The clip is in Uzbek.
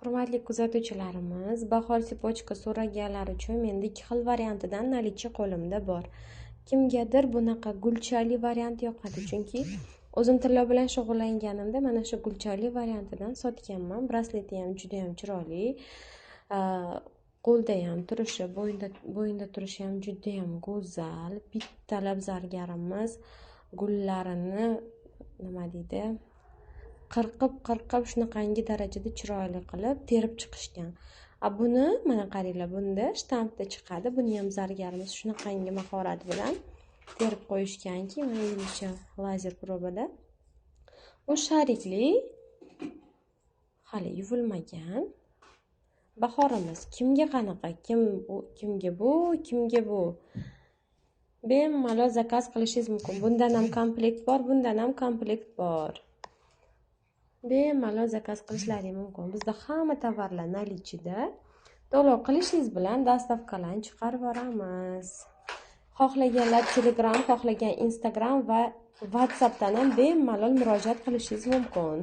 Hurmatli kuzatuvchilarimiz, bahor цепочка so'raganlar uchun menda ikki xil variantidan наличие qo'limda bor. Kimgadir bunaqa gulchali variant yoqadi, chunki o'zim tillo bilan shug'ullanganimda mana shu gulchali variantidan sotganman. Brasleti ham juda ham chiroyli. Qo'lda ham turishi, bo'yinda turishi ham juda ham go'zal. Bittalab zargarimiz gullarini nima deydi, qirqib qirqib shunaqangi darajada chiroyli qilib terib chiqishgan. A buni mana qaranglar, bunda shtampda chiqadi. Buni ham zargarimiz shunaqangi mahorat bilan terib qo'yishganki, mana ingichka lazer probada. Bu sharikli, hali yuvilmagan. Bahorimiz kimga qanaqa, kim bu, kimga bu, kimga bu. Bemalol zakaz qilishingiz mumkin. Bundan ham komplekt bor, bundan ham komplekt bor. Bemalol zakaz qilishlaring mumkin. Bizda hamma tovarlar наличие da. To'lov qilishingiz bilan доставка larni chiqarib yuboramiz. Xohlaganlar Telegram, xohlagan Instagram va WhatsAppdan ham bemalol murojaat qilishingiz mumkin.